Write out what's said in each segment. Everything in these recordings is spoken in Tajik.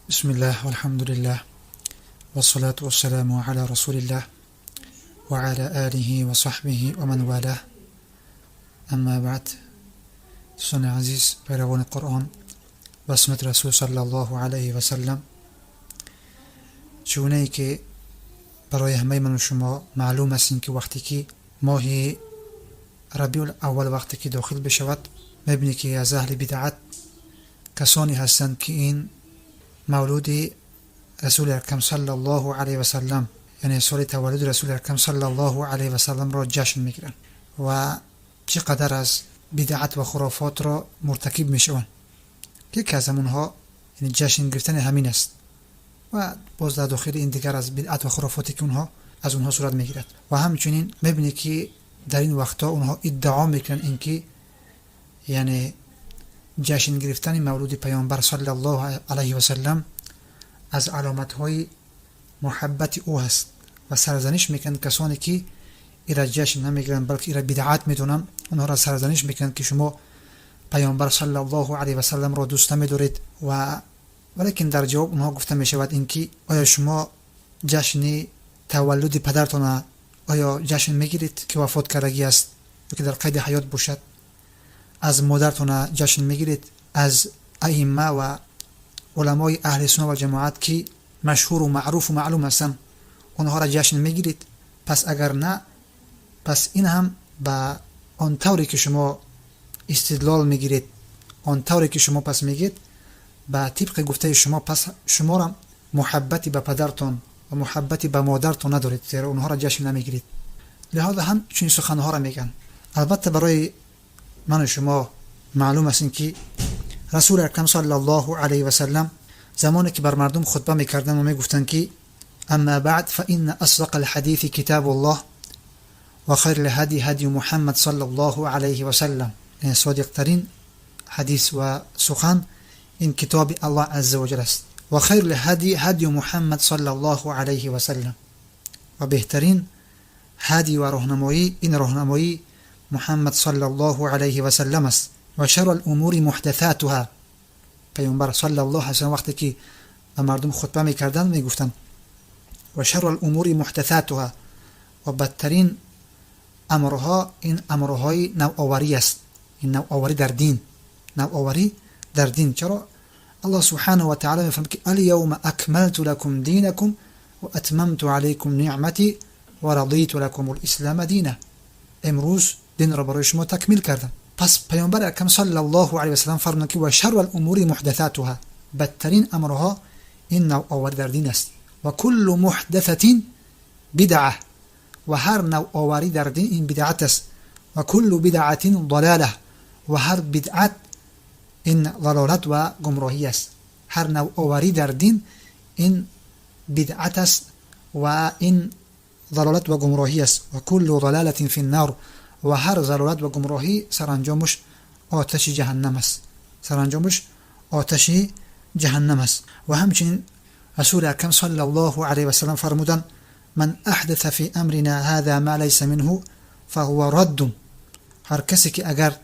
بسم الله والحمد لله والصلاة والسلام على رسول الله وعلى آله وصحبه ومن والاه اما بعد. دوستان عزیز، پیروان قرآن و سنت رسول صلی الله علیه و سلم، چونه ای که برای همه من و شما معلوم است که وقتی که ماه ربیع الاول وقتی که داخل بشود، میبینی که از اهل بدعت کسانی هستند که این مولود رسول اکرم صلی الله علیه و سلم، یعنی سال تولد رسول اکرم صلی الله علیه و سلم را جشن میگیرند و چقدر از بدعت و خرافات را مرتکب میشوند. یکی از اونها یعنی جشن گرفتن همین است و باز در داخل این دیگر از بدعت و خرافاتی که اونها از اونها صورت میگیرد. و همچنین میبینی که در این وقتها اونها ادعا میکنن اینکه یعنی جشن گرفتن مولود پیامبر صلی الله علیه و سلم از علامت های محبت او هست و سرزنش میکنن کسانی که ایرا جشن نمیگیرن، بلکه ایرا بدعت میدونن. اونها را سرزنش میکنن که شما پیامبر صلی الله علیه و سلم را دوست نمیدارید. و ولیکن در جواب اونها گفته میشود اینکه آیا شما جشن تولد پدرتان آیا جشن میگیرید که وفات کردگی است یا که در قید حیات باشد؟ از مادرتان جشن میگیرید؟ از ائمه و علمای اهل سنت و جماعت که مشهور و معروف و معلوم هستند، اونها را جشن میگیرید؟ پس اگر نه، پس این هم به آن طوری که شما استدلال میگیرید، آن طوری که شما پس میگید، به طبق گفته شما، پس شما را محبتی به پدرتان و محبتی به مادرتان ندارید، زیرا اونها را جشن نمیگیرید. لهذا هم چنین سخنها را میگن. البته برای من و شما معلوم است که رسول اکرم صلی الله علیه و سلم زمانی که بر مردم خطبه میکردن و میگفتند که اما بعد، فان اصدق الحديث کتاب الله و خیر الهدی هدی محمد صلی الله علیه و سلم، یعنی صادق ترین حدیث و سخن این کتاب الله عز وجل است، و خیر الهدی هدی محمد صلی الله علیه و سلم، و بهترین هدی و راهنمایی این راهنمایی محمد صلی الله علیه و سلم است، و شر الامور محدثاتها. پیامبر صلی الله علیه و سلم وقتی که به مردم خطبه میکردند میگفتند و شر الامور محدثاتها، و بدترین امرها این امرهای نوآوری است، این نوآوری در دین، نوآوری در دین. چرا؟ الله سبحانه و تعالی میفرماید که الیوم اکملت لکم دینکم و اتممت علیکم نعمتی و رضیت لکم الاسلام دینا. امروز دین را برای شما تکمیل کردم. پس پیامبر اکرم صلی الله علیه و سلم فرمودند که و شر الامور محدثاتها، بدترین امرها این نوآوری در دین است، و کل محدثه بدعه، و هر نوآوری در دین این بدعت است، و کل بدعه ضلاله، و هر بدعت این ضلالت و گمراهی است. هر نوآوری در دین این بدعت است و این ضلالت و گمراهی است، و کل ضلاله فی النار، و هر ضلالت و گمراهی سرانجامش آتش جهنم است، سرانجامش آتش جهنم است. و همچنین رسول اکرم صلی الله علیه و سلم فرمودند من احدث فی امرنا هذا ما لیس منه فهو رد. هر کسی که اگر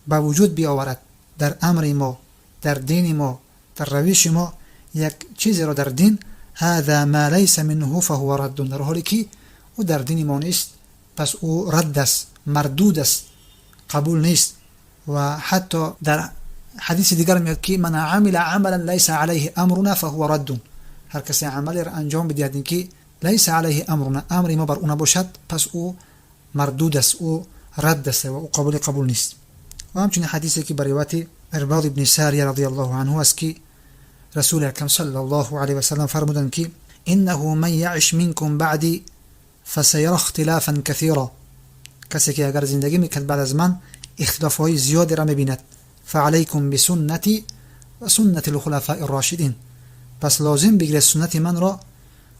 به وجود بیاورد در امر ما، در دین ما، در روش ما یک چیزی را در دین، هذا ما لیس منه فهو رد، در حالی که او در دین ما نیست، پس او رد است، مردود است، قبول نیست. و حتی در حدیث دیگر میاد که من عمل عملا لیس علیه امرنا فهو رد. هر کسی عملی را انجام بدهد که لیس علیه امرنا، امر ما بر او نباشد، پس او مردود است، او رد است و او قابل قبول نیست. و همچنین حدیثی که بر روایت عرباض ابن ساریه رضی الله عنه است که رسول اکرم صلی الله علیه و سلم فرمودند که انه من یعش منکم بعدی فسیرى اختلافا کثیرا. کسی که اگر زندگی میکرد بعد از من، اختلاف های زیادی را میبیند. فعلیکم بسنتی و سنت الخلفاء الراشدین، پس لازم بگیرید سنت من را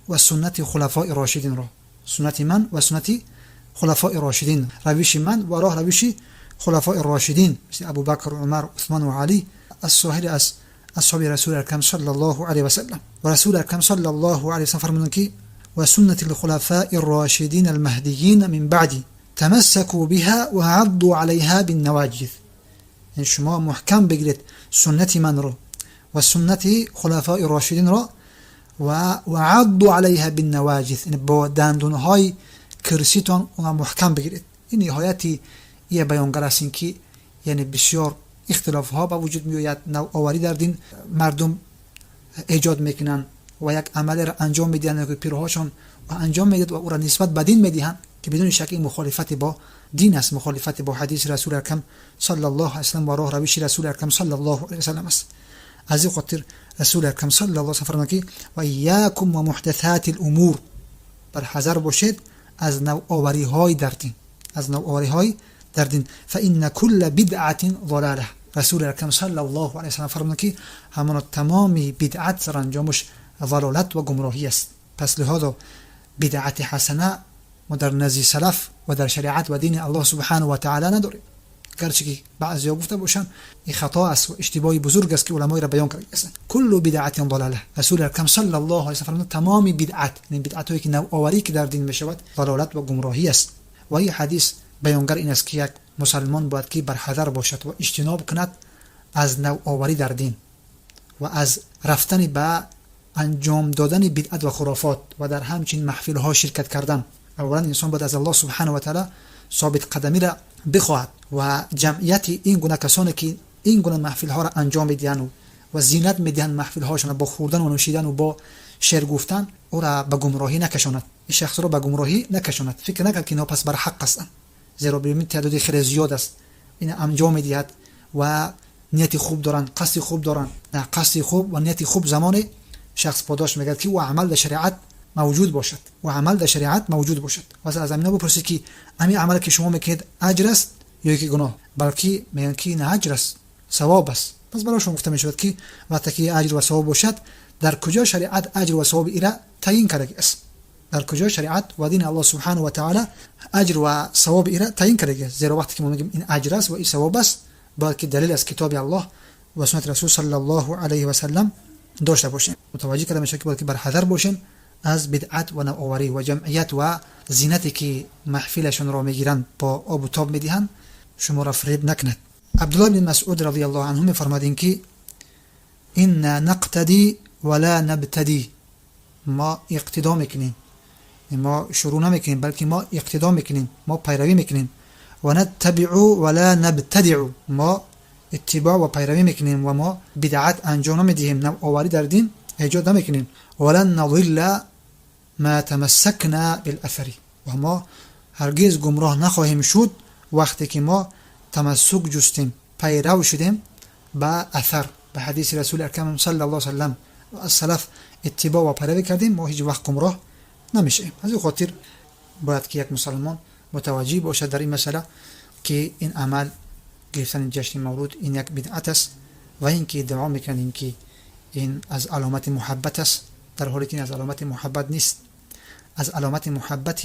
و سنت خلفاء راشدین را، سنت من و سنت خلفاء راشدین، روش من و راه روش خلفاء راشدین مثل ابوبکر، عمر، عثمان و علی، از سایر از اصحاب رسول اکرم صلی الله علیه و سلم. و رسول اکرم صلی الله علیه و سلم فرمودند که و سنت الخلفاء الراشدین المهدیین من بعدی تمسكوا بها وعضوا عليها بالنواجذ. یعنی شما محکم بگیرید سنت من رو و سنت خلفای راشدین را و عضوا علیها بالنواجذ، یعنی با دندونهای کرسیتان اون محکم بگیرید. این نهایتی یه بیانگر است که یعنی بسیار اختلاف ها به وجود میآید، نوآوری در دین مردم ایجاد میکنن و یک عمل را انجام میدهند که پیرهاشون و انجام میدهد و او را نسبت به دین میدهند که بدون شک این مخالفت با دین است، مخالفت با حدیث رسول اکرم صلی الله علیه و سلم و راه روش رسول اکرم صلی الله علیه و سلم است. از این خاطر رسول اکرم صلی الله علیه و سلم فرمود که و ایاکم و محدثات الامور، بر حذر باشید از نوآوری های در دین، از نوآوری های در دین. فان كل بدعه ضلاله. رسول اکرم صلی الله علیه و سلم فرمود که همان تمام بدعت سرانجامش ضلالت و گمراهی است. پس لهذا بدعت حسنه ما در نزد سلف و در شریعت و دین الله سبحانه و تعالی نداریم، گرچه که بعضیا گفته باشند این خطا است و اشتباهی بزرگ است که علمای را بیان کرده هستند. کل بدعت ضلاله. رسول اکرم صلی الله علیه و سلم تمام بدعت، یعنی بدعت هایی که نوآوری که در دین میشود، ضلالت و گمراهی است. و این حدیث بیانگر این است که یک مسلمان باید که برحذر باشد و اجتناب کند از نوآوری در دین و از رفتن به انجام دادن بدعت و خرافات و در همچین محفل ها شرکت کردن. اولا انسان باید از الله سبحانه و تعالی ثابت قدمی را بخواهد و جمعیت این گونه کسانی که این گونه محفل ها را انجام میدهند و زینت میدهند محفل هاشون با خوردن و نوشیدن و با شعر گفتن، او را به گمراهی نکشاند، این شخص را به گمراهی نکشاند. فکر نکند که اینها پس بر حق هستند، زیرا ببینید تعداد خیلی زیاد است این انجام میدهد و نیت خوب دارند، قصد خوب دارند. نه، قصد خوب و نیت خوب زمان شخص پاداش میگرد که او عمل در شریعت موجود باشد و عمل در شریعت موجود باشد. و از امینا بپرسید که همین عمل که شما میکنید اجر است یا که گناه، بلکه میگن که نه اجر است، ثواب است. پس برای شما گفته میشود که وقتی که اجر و ثواب باشد، در کجا شریعت اجر و ثواب ایرا تعیین کرده است؟ در کجا شریعت و دین الله سبحانه و تعالی اجر و ثواب ایرا تعیین کرده است؟ زیرا وقتی که ما میگیم این اجر است و این ثواب است، باید که دلیل از کتاب الله و سنت رسول صلی الله علیه و سلم داشته باشیم. متوجه کرده میشه که باید که برحذر باشیم از بدعت و نوآوری و جمعیت و زینتی که محفلشون را میگیرند با آب و تاب میدهند، شما را فریب نکند. عبدالله بن مسعود رضی الله عنه میفرماد که انا نقتدی ولا نبتدی، ما اقتدا میکنیم، ما شروع نمیکنیم بلکه ما اقتدا میکنیم، ما پیروی میکنیم. و نتبع ولا نبتدع، ما اتباع و پیروی میکنیم و ما بدعت انجام نمیدهیم، نوآوری در دین ایجاد نمیکنیم. ولن نضل ما تمسکنا بالاثر، و ما هرگز گمراه نخواهیم شد وقتی که ما تمسک جستیم، پیرو شدیم به اثر، به حدیث رسول اکرم صلی الله علیه و سلم و از سلف اتباع و پیروی کردیم، ما هیچ وقت گمراه نمیشیم. از این خاطر باید که یک مسلمان متوجه باشد در این مسئله که این عمل گرفتن جشن مولود این یک بدعت است و اینکه ادعا میکنند که این از علامت محبت است، در حالی که این از علامت محبت نیست. از علامت محبت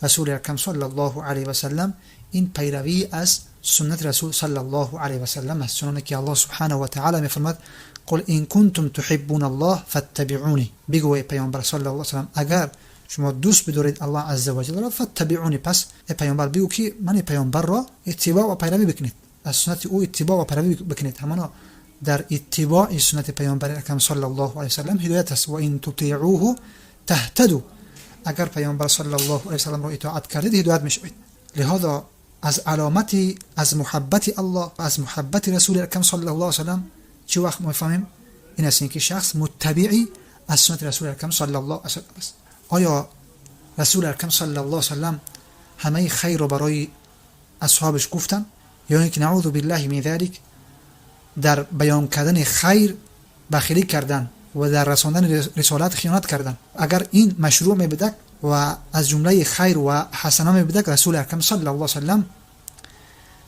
رسول اکرم صلی الله علیه و سلم این پیروی از سنت رسول صلی الله علیه و سلم است، چنانکه که الله سبحانه و تعالی میفرماد قل ان کنتم تحبون الله فاتبعونی، بگو ای پیامبر صلی الله علیه و سلم اگر شما دوست بدارید الله عز و جل را، فاتبعونی، پس ای پیامبر بگو که من پیامبر را اتباع و پیروی بکنید، از سنت او اتباع و پیروی بکنید. همانا در اتباع سنت پیامبر اکرم صلی الله علیه و سلم هدایت است. و ان تطیعوه تهتدوا، اگر پیامبر صلی الله علیه و سلم را اطاعت کردید هدایت میشوید. لهذا از علامت از محبت الله و از محبت رسول اکرم صلی الله علیه و سلم چه وقت میفهمیم؟ این است که شخص متبعی از سنت رسول اکرم صلی الله علیه و سلم است. آیا رسول اکرم صلی الله علیه و سلم همه خیر را برای اصحابش گفتن، یا اینکه نعوذ بالله من ذلک در بیان کردن خیر بخیلی کردن و در رساندن رسالت خیانت کردن؟ اگر این مشروع میبودک و از جمله خیر و حسنه میبودک، رسول اکرم صلی الله علیه و سلم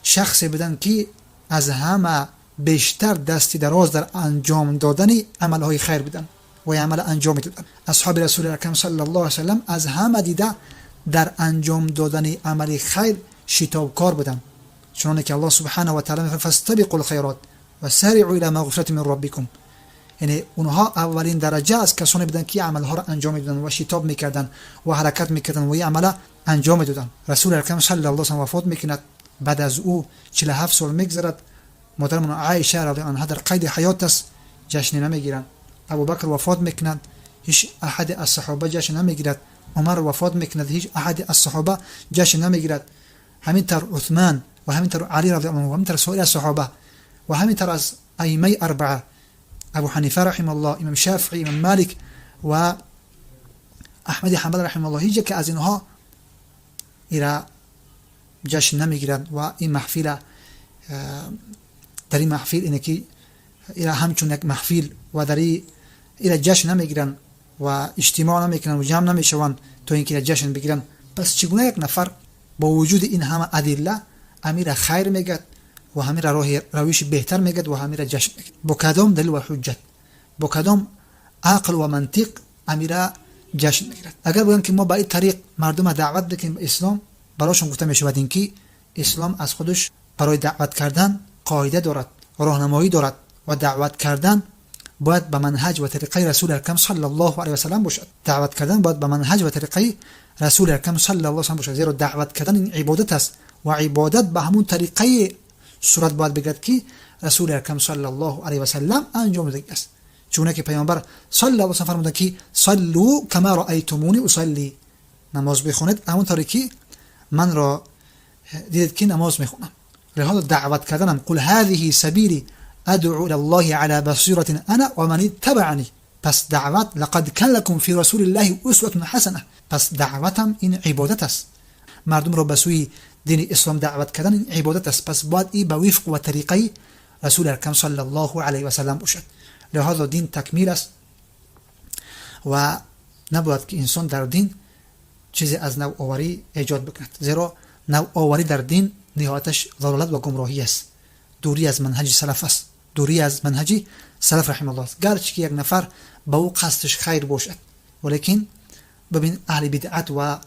شخصی بودن که از همه بیشتر دستی دراز در انجام دادن عملهای خیر بودن و عمل انجام میدادن. اصحاب رسول اکرم صلی الله علیه و سلم از همه دیده در انجام دادن عمل خیر شتابکار بودن، چنانکه که الله سبحانه و تعالی میفرماید فاستبقوا الخیرات و سارعوا الی مغفرة من ربکم. یعنی اونها اولین درجه از کسانی بودن که عملها را انجام میدادن و شتاب میکردن و حرکت میکردن و این عمل انجام میدادن. رسول اکرم صلی الله علیه و سلم وفات میکند، بعد از او 47 سال میگذرد، مادرمون عایشه رضی الله عنها در قید حیات است. ҷашн намегиранд. Абубакр вафот мекунад, ҳеҷ аҳаде аз саҳоба ҷашн намегирад. Умар вафот мекунад, ҳеҷ аҳаде аз саҳоба ҷашн намегирад. Ҳамин тавр Усман ва ҳамин тавр Али радиаллоҳу анҳу ва ҳамин тавр соир аз саҳоба ва ҳамин тавр аз аимаи арбаа, Абу Ҳанифа раҳимаҳуллоҳ, Имом Шафиӣ, Имом Малик ва Аҳмади Ҳанбал раҳимаҳуллоҳ, ҳеҷ яке аз инҳо ира ҷашн намегиранд ва ин маҳфила дар ин маҳфил ине ки ира ҳамчун як маҳфил ва дар ира ҷашн намегиранд ва иҷтимоъ намекунанд ва ҷамъ намешаванд то ин ки ира ҷашн бигиранд. Пас чӣ гуна як нафар бо вуҷуди ин ҳама адилла амира хайр мегӯяд ва ҳамира роҳи равиши беҳтар мегӯяд ва ҳамира ҷашн мегӯяд? Бо кадом далил ва ҳуҷҷат, бо кадом ақл ва мантиқ амира ҷашн мегирад? Агар гӯянд ки мо ба ин тариқ мардума даъват бикунем ба ислом, барошон гуфта мешавад ин ки ислом аз худаш барои даъват кардан қоида дорад, роҳнамоӣ дорад ва даъват кардан бояд ба манҳаҷ ва тариқаи Расули Акрам саллаллоҳу алайҳи васаллам бошад. Даъват кардан бояд ба манҳаҷ ва тариқаи Расули Акрам саллаллоҳу алайҳи васаллам бошад, зеро даъват кардан ин ибодат аст ва ибодат ба ҳамун тариқаи сурат бояд бигирад ки Расули Акрам саллаллоҳу алайҳи васаллам анҷом додагӣ аст. Чуна ки Паёмбар саллаллоҳу алайҳи васаллам фармуданд ки саллу кама раайтумуни усалли, намоз бихонед ҳамон тавре ки манро дидед ки намоз мехонам. Лиҳозо даъват карданам қул ҳазиҳи сабили адъу ила Аллоҳи ала басиратин ана ва ман иттабаъани. Пас даъват лақад кан лакум фи расулиллаҳи усватун ҳасана. Пас даъватам ин ибодат аст. Мардумро ба сӯи дини ислом даъват кардан ин ибодат аст. Пас бояд и ба вифқ ва тариқаи Расули Акрам саллаллоҳу алайҳи васаллам бошад. Лиҳозо дин такмил аст ва набояд ки инсон дар дин чизе аз навоварӣ эҷод бикунад, зеро навоварӣ дар дин ниҳояташ залолат ва гумроҳӣ аст, дурӣ аз манҳаҷи салаф аст, дурӣ аз манҳаҷи салаф раҳималлоҳ аст. Гарчи ки як нафар ба ӯ қасдаш хайр бошад, валекин бибин, аҳли бидъат ва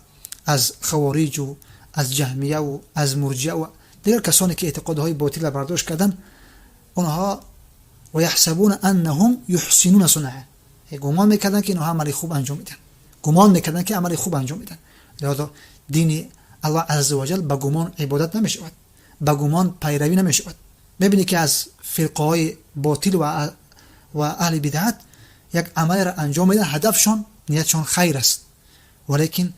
аз хавориҷу аз ҷаҳмияву аз мурҷиа ва дигар касоне ки эътиқодҳои ботилро бардошт карданд, онҳо ва яҳсабуна аннаҳум юҳсинуна сунъа, гумон мекарданд ки инҳо амали хуб анҷом медиҳанд, гумон мекарданд ки амали хуб анҷом медиҳанд. Лиҳозо дини Аллоҳ азза ваҷал ба гумон ибодат намешавад, ба гумон пайравӣ намешавад. Мебинӣ ки аз фирқаҳои ботил ва аҳли бидъат як амалеро анҷом медиҳанд, ҳадафшон, ниятшон хайр аст, валекин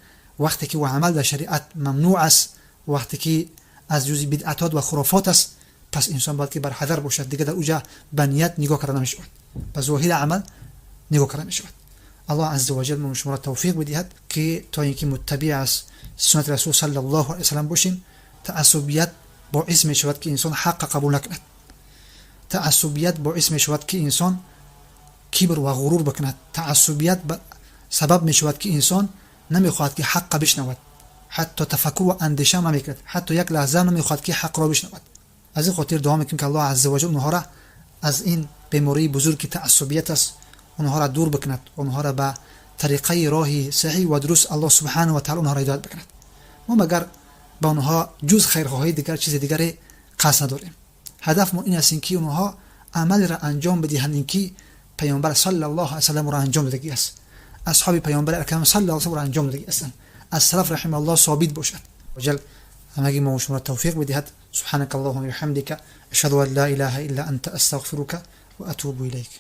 вақте ки амал дар шариат мамнӯъ аст, вақте ки аз ҷузи бидъатот ва хурофот аст, пас инсон бояд ки барҳазар бошад. Дигар дар уҷа ба ният нигоҳ карда намешавад, ба зоҳири амал нигоҳ карда мешавад. Аллоҳ азза ваҷал мо шуморо тавфиқ бидиҳад ки то ин ки муттабиъ аз суннати Расул саллаллоҳу алайҳи васаллам бошем. Таассубият боис мешавад ки инсон ҳаққа қабул накунад. Таассубият боис мешавад ки инсон кибр ва ғурур бикунад. Таассубият сабаб мешавад ки инсон намехоҳад ки ҳаққа бишнавад, ҳатто тафаккур ва андеша намекунад, ҳатто як лаҳза намехоҳад ки ҳақро бишнавад. Аз ин хотир дуо мекунем ки Аллоҳ азза ваҷал онҳоро аз ин бемории бузург ки таассубият аст онҳоро дур бикунад, онҳоро ба тариқаи роҳи саҳиҳ ва дуруст Аллоҳ субҳанаҳу ва таъала онҳоро ҳидоят бикунад. Мо магар ба онҳо ҷуз хайрхоҳии дигар чизи дигаре қасд надорем. Ҳадафмон ин аст ки онҳо амалеро анҷом бидиҳанд ин ки Паёмбар саллаллоҳу алайҳи васалламро анҷом додагӣ аст, асҳоби Паёмбари акрам саллаллоҳу алайҳи васалламро анҷом додагӣ ҳастанд, аз салаф раҳимаҳуллоҳ собит бошад. Ваҷал ҳамагӣ мо шуморо тавфиқ бидиҳад. Субҳанака Аллоҳума биҳамдика, ашҳаду ан ла илаҳа илла анта, астағфирука ва атубу илайк.